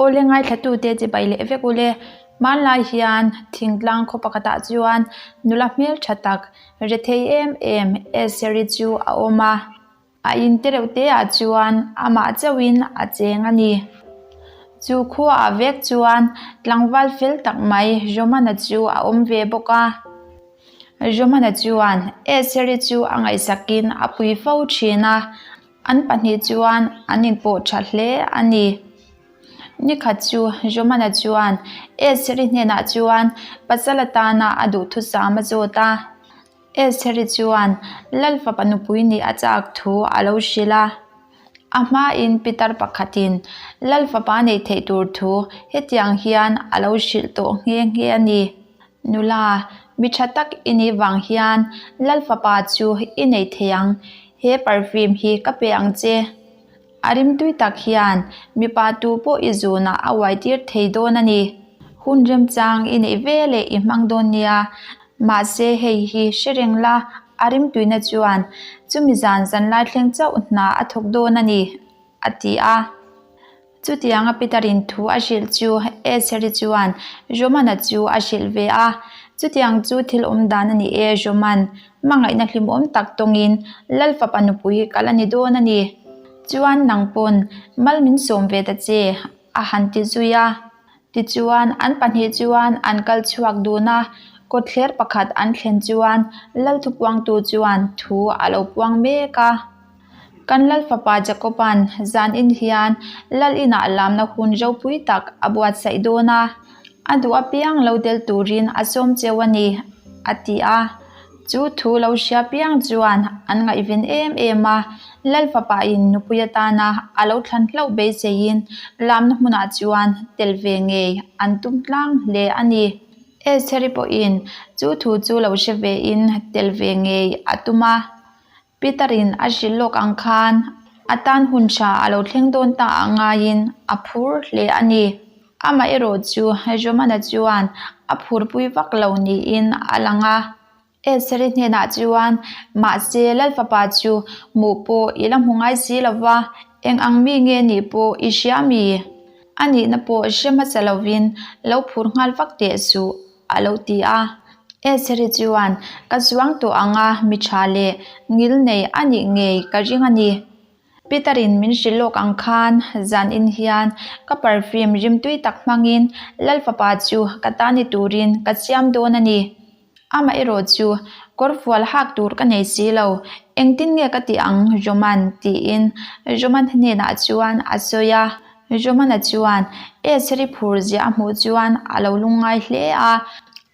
Awle ngaithlatute chibai leh vek ule. Hmanlai hian thingtlang khaw pakhatah chuan nula hmeltha tak rethei em em Eseri chu a awm a. A in te reuh te ah chuan amah chauhin a cheng a ni. Chu khuaah vek chuan tlangval fel tak mai Romana chu a awm ve bawk a. Romana chuan Eseri chu a ngaihsakin a pui fo thin a. An pahnih chuan an inpawh tha hle a ni. Nikhat chu Romana chuan Eseri hnenah chuan pasal atana a duhthusam a zawt a. Eseri chuan Lal fapa nupui nih a chak thu a lo hrilh a. A hmain pitar pakhatin Lal fapa neih theih tur thu hetiang hian a lo hrilh tawh nghe nghe a ni. Nula, mi tha tak i nih vang hian Lal fapa chu i nei thei ang, he perfume hi ka pe ang che. A rimtui tak hian mipa tu pawh i zunah a uai tir thei dawn a ni. Hun remchang i neih ve leh i hmang dawn nia. Mahse hei hi hre reng la, a rimtuina chuan chumi zan zanlai thleng chauh hna a thawk dawn a ni, a ti a. Chutianga Peter-in thu a hrilh chu Eseri chuan Roman-a chu a hrilh ve a. Chutiang chu thil awm dan a ni e, Roman. Hmangaihna hlimawm tak tawngin Lal fapa nupui ka la ni dawn a ni. Chuan nang pawn mal min sawm ve ta che, a han ti zui a. Tichuan an pahnih chuan an kal chhuak dun a, kawtthler pakhat an thlen chuan Lal thupuangtu chuan thu a lo puang mek a. Kan Lal fapa Jakoba'n zanin hian Lal inah lamna hun ropui tak a buatsaih dawn a, a duh apiang lo tel turin a sawm cheu a ni, a ti a. Chu thu lo hria piang chuan an ngaihven em em a, Lal fapain nupui atana a lo thlan hlauh beiseiin lamna hmunah chuan tel ve ngei an tum tlang hle a ni. Estheri pawhin chu thu chu lo hre vein tel ve ngei a tum a. Peter-in a hrilh lawk ang khan a tan hun tha a lo thleng dawn ta ah ngaiin a phur hle a ni. Amaherawh chu Romana chuan a phurpui vak lo niin a lang a. Eseri hnenah chuan, Mahse, Lal fapa chu hmuh pawh i la hmu ngai si lo va, eng ang mi nge nih pawh i hria mi? A nihna pawh hre hmasa lovin lo phur nghal vak teh suh. A lo ti a. Eseri chuan, Ka zuang tawh ang a, mi tha leh ngil nei a nih ngei ka ring a ni. Peter-in min hrilh lawk ang khan zanin hian ka perfume rimtui tak hmangin Lal fapa chu ka ta ni turin ka siam dawn a ni. Amaherawh chu kawrfual hak tur ka nei si lo, engtin nge ka tih ang Roman? tiin Roman hnenah chuan a sawi a. Romana chuan Eseri phur ziah a hmuh chuan a lo lungngai hle a,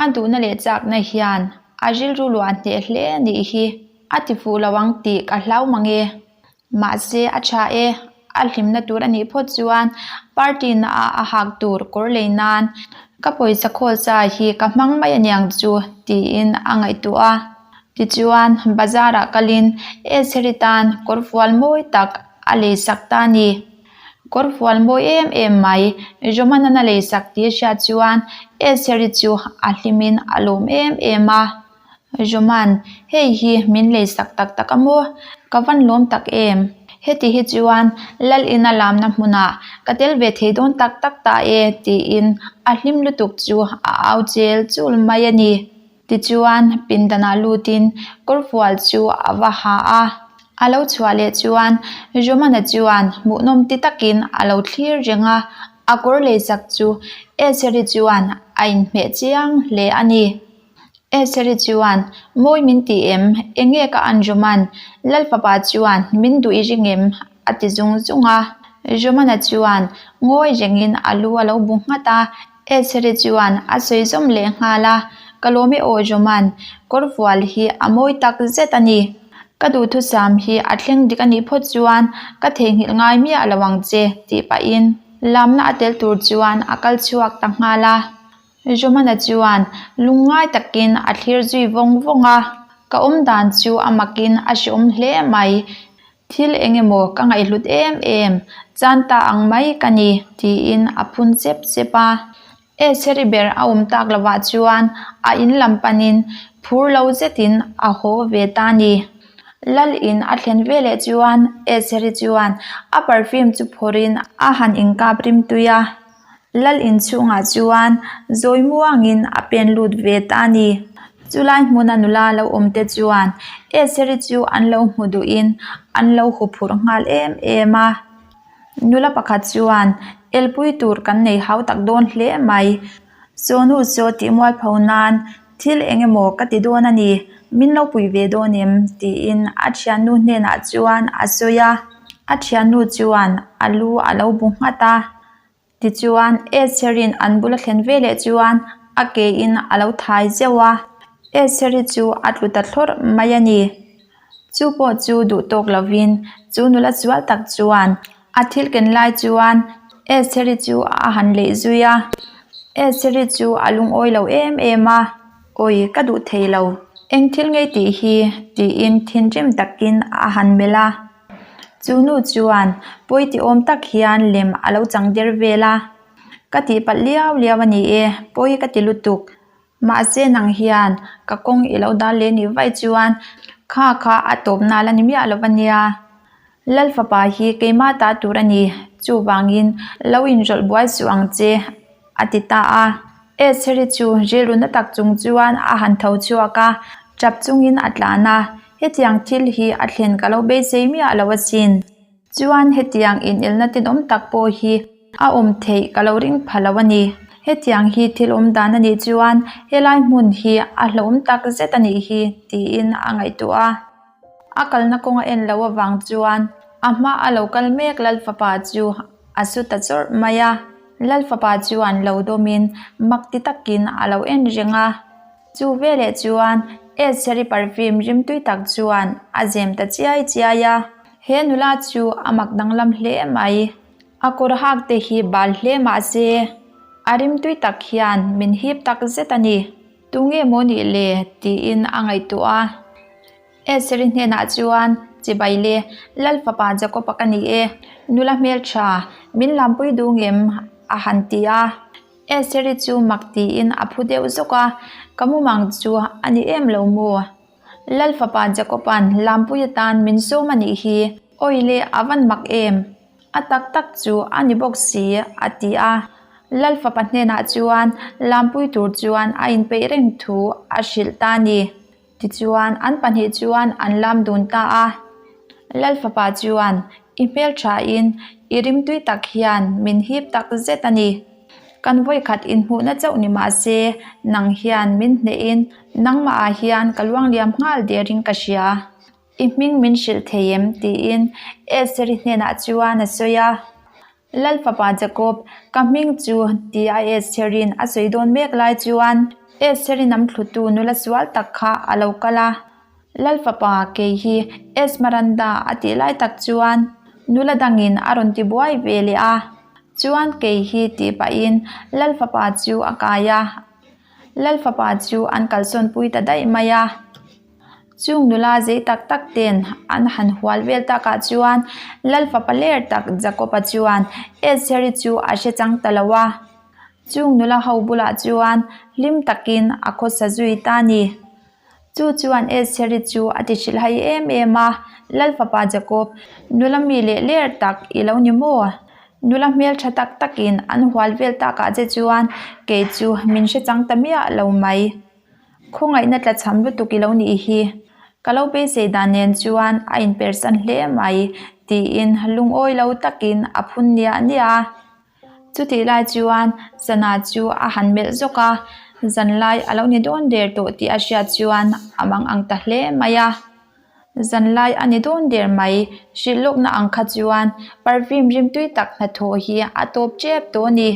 a duhna leh chakna hian a rilru luah hneh hle a nih hi a ti fuh lo ang tih ka hlau mang e. Mahse a tha e, a hlimna tur a nih phawt chuan party na ah a hak tur kawr lei nan ka pawisa khawl sa hi ka hmang mai aniang chu tiin a ngaihtuah a. Tichuan bazar ah kalin Eseri tan kawrfual mawi tak a lei sak ta a ni. Kawrfual mawi em em mai, Roman-an a leisak tih a hriat chuan Eseri chu a hlimin a lawm em em a. Roman, hei hi min leisak tak tak a maw? Ka van lawm tak em? Heti hi chuan Lal ina lamna hmunah ka tel ve thei dawn tak tak ta e tiin a hlim lutuk chu a au chel chul mai a ni. Tichuan, pindanah lutin kawrfual chu a va ha a. A lo chhuah leh chuan Romana chuan hmuhnawm ti takin a lo thlir reng a, a kawr leisak chu Eseri chuan a inhmeh chiang hle a ni. Eseri chuan, Mawi min ti em? Enge ka an Roman? Lal fapa chuan min duh i ring em? a ti zung zung a. Romana chuan ngawi rengin a lu a lo bu nghat a, Eseri chuan a sawi zawm leh nghal a, Ka lawm e aw Roman, kawrfual hi a mawi tak zet a ni. Ka duhthusam hi a thleng dik a nih phawt chuan ka theihnghilh ngai miah lo ang che tih pahin lamna a tel tur chuan a kal chhuak ta nghal a. Romana chuan lungngai takin a thlir zui vawng vawng a, Ka awm dan chu a makin a hreawm hle mai. Thil eng emaw ka ngaihhlut em em, chan ta ang mai ka ni, tiin a phun chep chep a. Eseri ber a awm tak lovah chuan a in lam panin phur lo zetin a haw ve ta ni. Lal in a thlen veleh chuan Eseri chuan a perfume chu phawrhin a han inkap rimtui a. Lal inchhungah chuan zawi muangin a pen lut ve ta a ni. Chulai hmuna nula lo awm te chuan Eseri chu an lo hmu duhin an lo huphurh nghal em em a. Nula pakhat chuan elpui tur kan nei hau tak dawn hle mai. Sawnu saw tih mualpho nan thil eng emaw ka ti dawn a ni, min lo pui ve dawn em? tiin a thiannu hnenah chuan a sawi a. A thiannu chuan a lu a lo bu nghat a. Tichuan, Estheri'n an bula thlen veleh chuan a kein a lo thai zeuh a, Estheri chu a tlu ta thlawrh mai a ni. Chu pawh chu duh tawk lovin chu nula sual tak chuan a thil ken lai chuan Estheri chu a han leih zui a. Estheri chu a lungawi lo em em a, Awi, ka duh thei lo. Eng thil ngei tih hi? tiin thinrim takin a han melh a. Chu nu chuan pawi ti awm tak hian lem a lo chang der vel a, Ka tihpalh liau liau a ni e, pawi ka ti lutuk. Mahse nang hian ka kawng i lo dal leh nih vaih chuan kha kha a tawp nal a ni miah lo va nia. Lal fapa hi keimah ta tur a ni, chuvangin lo inrawlh buai suh ang che, a ti ta a. Estheri chu rilru na tak chung chuan a han tho chhuak a, tap chungin a tlan a, Hetiang thil hi a thlen ka lo beisei miah lo asin. Chuan hetiang inelna tenawm tak pawh hi a awm theih ka lo ring pha lo a ni. Hetiang hi thil awm dan a nih chuan helai hmun hi a hlauhawm tak zet a nih hi tiin a ngaihtuah a. A kalna kawng a en loh avang chuan a hma a lo kal mek Lalfapa chu a su ta chawrh mai a. Lalfapa chuan lo dawmin mak ti takin a lo en reng a. Chu veleh chuan Estheri perfume rimtui tak chuan a zem ta chiai chiai a. He nula chu a mak danglam hle mai. A kawr hak te hi bal hle mah se a rimtui tak hian min hip tak zet a ni. Tunge maw nih le? tiin a ngaihtuah a. Estheri hnenah chuan, Chibai le, Lal fapa Jakob-a ka ni e, nula hmeltha, min lampui duh ngem? a han ti a. Estheri chu mak tiin a phu deuh zawk a, Ka mumang chu a ni em lo maw? Lal fapa Jakob-a'n lampui atan min sawm a nih hi, awi le a van mak em? A tak tak chu a ni bawk si, a ti a. Lal fapa hnenah chuan lampui tur chuan a inpeih reng thu a hrilh ta a ni. Tichuan, an pahnih chuan an lam dun ta a. Lal fapa chuan, I hmelthain i rimtui tak hian min hip tak zet a ni. Kan vawikhat inhmuhna chauh ni mah se, nang hian min hnehin nangmahah hian ka luangliam nghal derin ka hria. I hming min hrilh thei em? tiin Estheri hnenah chuan a sawi a. Lal fapa Jakob, ka hming chu tia Estheri'n a sawi dawn mek lai chuan Estheri nam thlutu nula sual tak kha a lo kal a. Lal fapa kei hi Esmeralda a tih lai tak chuan nula dangin a rawn ti buai ve leh a. Chuan kei hi tih pahin Lal fapa chu a kai a. Lal fapa chu an kalsawn pui ta daih mai a. Chung nula zei tak tak ten an han hual vel takah chuan Lal fapa ler tak Jakob-a chuan Estheri chu a hre chang ta lo a. Chung nula ho bulah chuan hlim takin a khawsa zui ta a ni. Chu chuan Estheri chu a ti hrilhhai em em a, Lal fapa Jakob, nula mi leh ler tak i lo ni maw? Nula hmeltha tak takin an hual vel takah che chuan kei chu min hre chang ta miah lo mai. Khawngaihna tlachham lutuk i lo nih hi. Ka lo beisei dan nen chuan a inpersan hle mai, tiin lungawi lo takin a phun niah niah a. Chutih lai chuan Sana chu a han melh zawk a, zanlai a lo ni dawn der tawh tih a hriat chuan a mang ang ta hle mai a. Zanlai a ni dawn der mai, hrilh lawkna ang kha chuan perfume rimtui tak hnathawh hi a tawp tep tawh a ni.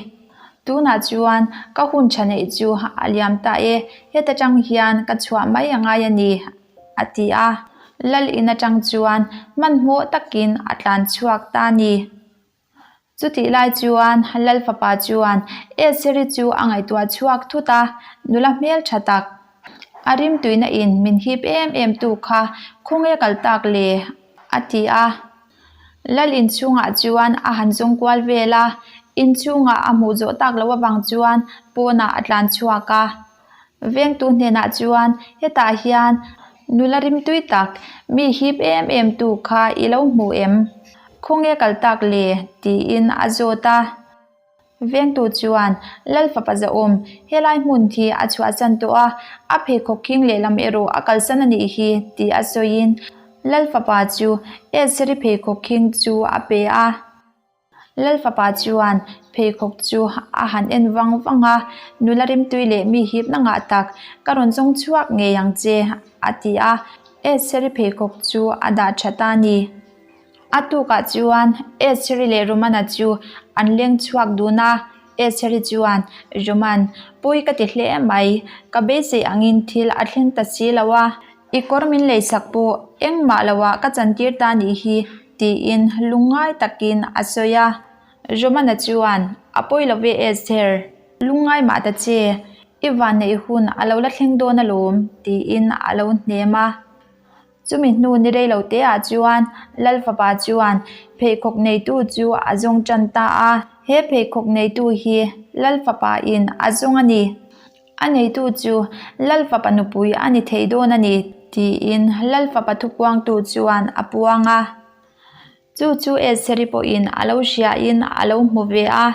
Tunah chuan ka hun tha neih chu a liam ta e, heta tang hian ka chhuah mai a ngai a ni, a ti a. Lal in atang chuan hmanhmawh takin a tlan chhuak ta a ni. Chutih lai chuan Lal fapa chuan Estheri chu a ngaihtuah chhuak thut a, nula hmel tha tak, a rimtuina in min hip em em tu kha khawnge kal tak le? a ti a. Lal inchhungah chuan a han zawng kual vel a, inchhungah a hmuh zawh tak loh avang chuan pawnah a tlan chhuak a. Vengtu hnenah chuan hetah hian nula rimtui tak, mi hip em em tu kha i lo hmu em? Khawnge kal tak le? tiin a zawt a. Vengtu chuan, Lal fapa zahawm, helai hmun hi a chhuahsan tawh a, a pheikhawk khing lehlam erawh a kalsan a nih hi, tih a sawiin Lal fapa chu Eseri pheikhawk khing chu a pe a. Lal fapa chuan pheikhawk chu a han en vang vang a, Nula rimtui leh mi hipna ngah tak, ka rawn zawng chhuak ngei ang che, a ti a. Eseri pheikhawk chu a dah tha ta a ni. A tukah chuan Estheri leh Romana chu an leng chhuak dun a, Estheri chuan, Roman, pawi ka ti hle mai, ka beisei angin thil a thleng ta si lo a, i kawr min leisak pawh engmah loah ka chantir ta nih hi, tiin lungngai takin a sawi a. Romana chuan, A pawi lo ve Esther, lungngai mah ta che, i vanneih hun a lo la thleng dawn alawm, tiin a lo hnem a. Chumi hnu ni rei lo te ah chuan Lal fapa chuan pheikhawk neitu chu a zawng tan ta a. He pheikhawk neitu hi Lal fapa in a zawng a ni. A neitu chu Lal fapa nupui a ni thei dawn a ni tiin Lal fapa thupuangtu chuan a puang a. Chu chu Estheri pawhin a lo hriain a lo hmu ve a.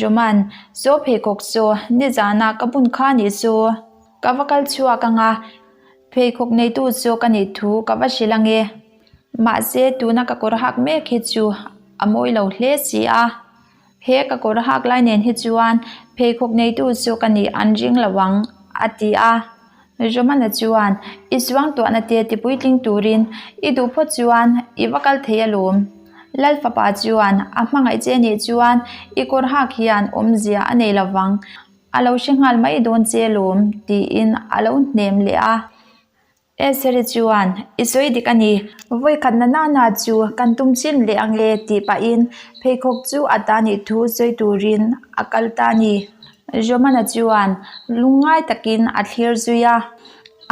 Roman, Saw pheikhawk saw, nizana ka bun kha nih chu. Ka va kal chhuak anga, pheikhawk neitu chu ka nih thu ka va hrilh ange. Mahse, tuna ka kawr hak mek hi chu a mawi lo hle si a. He ka kawr hak lai nen hi chuan pheikhawk neitu chu ka nih an ring lo ang, a ti a. Romana chuan, I suangtuahna te tipuitling turin i duh phawt chuan i va kal thei alawm. Lal fapa chuan a hmangaih che nih chuan i kawr hak hian awmzia a nei lovang, a lo hre nghal mai dawn che alawm, tiin a lo hnem leh a. Estheri chuan, I sawi dik a ni. Vawikhatna nana chu kan tum chin leh ang e, tih pahin pheikhawk chu a ta nih thu sawi turin a kal ta a ni. Romana chuan lungngai takin a thlir zui a,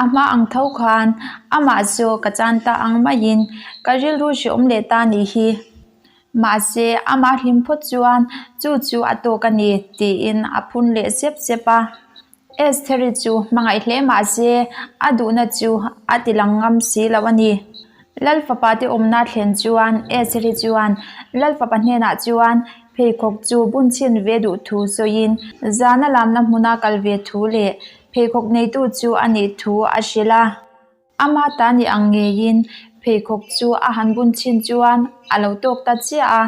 a hma ang tho khan amah chu ka chan ta ang maiin ka rilru hreawm leh ta nih hi. Mahse, amah hlim phawt chuan chu chu a tawk a ni tiin a phun leh sep sep a. Estheri chu hmangaih hle mah se a duhna chu a ti lang ngam si lo a ni. Lal fapa te awmna thlen chuan Estheri chuan Lal fapa hnenah chuan pheikhawk chu bun chhin ve duh thu sawiin zana lamna hmuna kal ve thu leh pheikhawk neitu chu a nih thu a hrilh a. Ama ta ni ang ngeiin pheikhawk chu a han bun chhin chuan a lo tawk ta chiah a.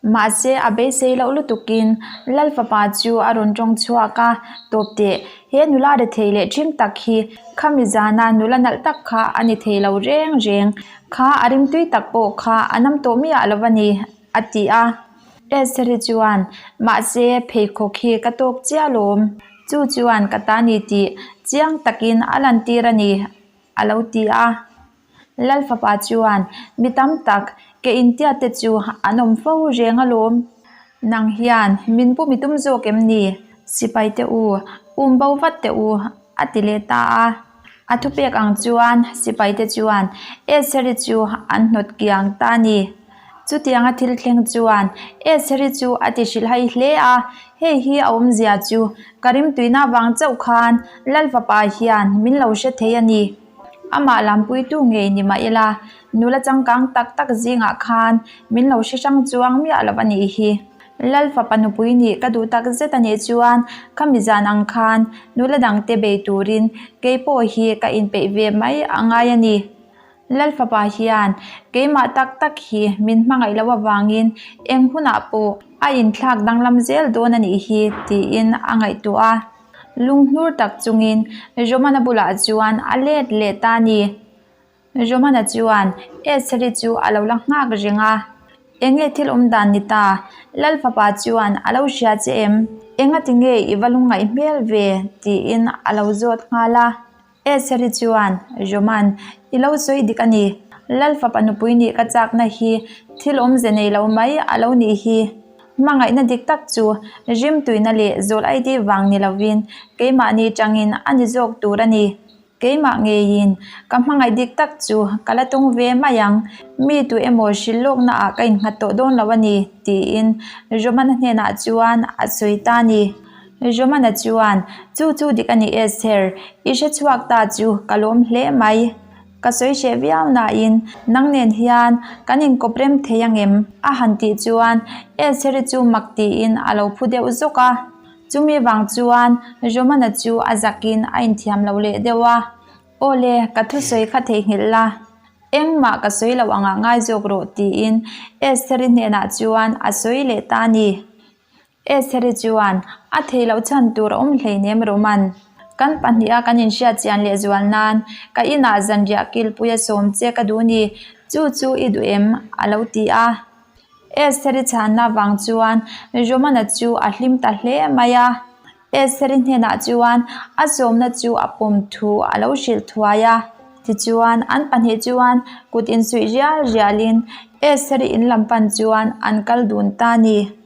Mahse, a beisei loh lutukin Lal fapa chu a rawn tawng chhuak a, Tawp teh, he nula rethei leh ṭhing tak hi khami zana nula nalh tak kha a ni thei lo reng reng. Kha a rimtui tak pawh kha a nam tawh miah lo a ni, a ti a. Estheri chuan, Mahse, pheikhawk hi ka tawk chiah lawm. Chu chuan ka ta ni tih chiang takin a lantir a ni, a lo ti a. Lal fapa chuan, Mi tam tak, ke intiat te chu an awm fo reng alawm. Nang hian min pum i tum zawk em ni? Sipai te u, um bo vat teh u, a ti leh ta a. A thupek ang chuan sipai te chuan Estheri chu an hnawt kiang ta a ni. Chutianga thil thleng chuan Estheri chu a ti hrilhhai hle a, hei hi a awmzia chu ka rimtuina vang chauh khan Lal fapa hian min lo hre thei a ni. Amah lampuitu ngei ni mah ila, nula changkang tak tak zingah khan min lo hre hrang chuang miah lo a nih hi. Lal fapa nupui nih ka duh tak zet a nih chuan khami zan ang khan nula dangte bei turin kei pawh hi ka inpeih ve mai a ngai a ni. Lal fapa hian keimah tak tak hi min hmangaih loh avangin eng hunah pawh a inthlak danglam zel dawn a nih hi tiin a ngaihtuah a. Lunghnur tak chungin Romana bulah chuan a let leh ta a ni. Romana chuan Estheri chu a lo la nghak reng a, Enge thil awm dan ni ta? Lal fapa chuan a lo hria che em? Engati nge i va lungngaih hmel ve? tiin a lo zawt nghal a. Estheri chuan, Roman, i lo sawi dik a ni. Lal fapa nupui nih ka chakna hi thil awmze nei lo mai a lo nih hi. Hmangaihna dik tak chu rimtuina leh zawl ID vang ni lovin keimahni tangin a ni zawk tur a ni. Keimah ngeiin ka hmangaih dik tak chu ka la tung ve mai ang, mi tu emaw hrilh lawknaah ka innghat tawh dawn lo a ni, tiin Romana hnenah chuan a sawi ta a ni. Romana chuan, Chu chu dik a ni Esther, i hre chhuak ta chu ka lawm hle mai. Ka sawi hreh viau nain nang nen hian kan inkawp rem thei angem? a han tih chuan Estheri chu mak tiin a lo phu deuh zawk a. Chumi vang chuan Romana chu a zakin a inthiam lo leh deuh a. Aw le, ka thusawi kha theihnghilh la. Engmah ka sawi loh angah ngai zawk rawh tiin Estheri hnenah chuan a sawi leh ta a ni. Estheri chuan, A thei loh chhan tur a awm hleinem Roman. Kan pahniha kan inhriat chian leh zual nan ka inah zanriah kilpuia sawm che ka duh ni, chu chu i duh em? a lo ti a. Estheri chhanna vang chuan Romana chu a hlim ta hle mai a. Estheri hnenah chuan a sawmna chu a pawm thu a lo hrilh thuai a. Tichuan, an pahnih chuan kut insuih rial rialin Estheri in lam pan chuan an kal dun ta a ni.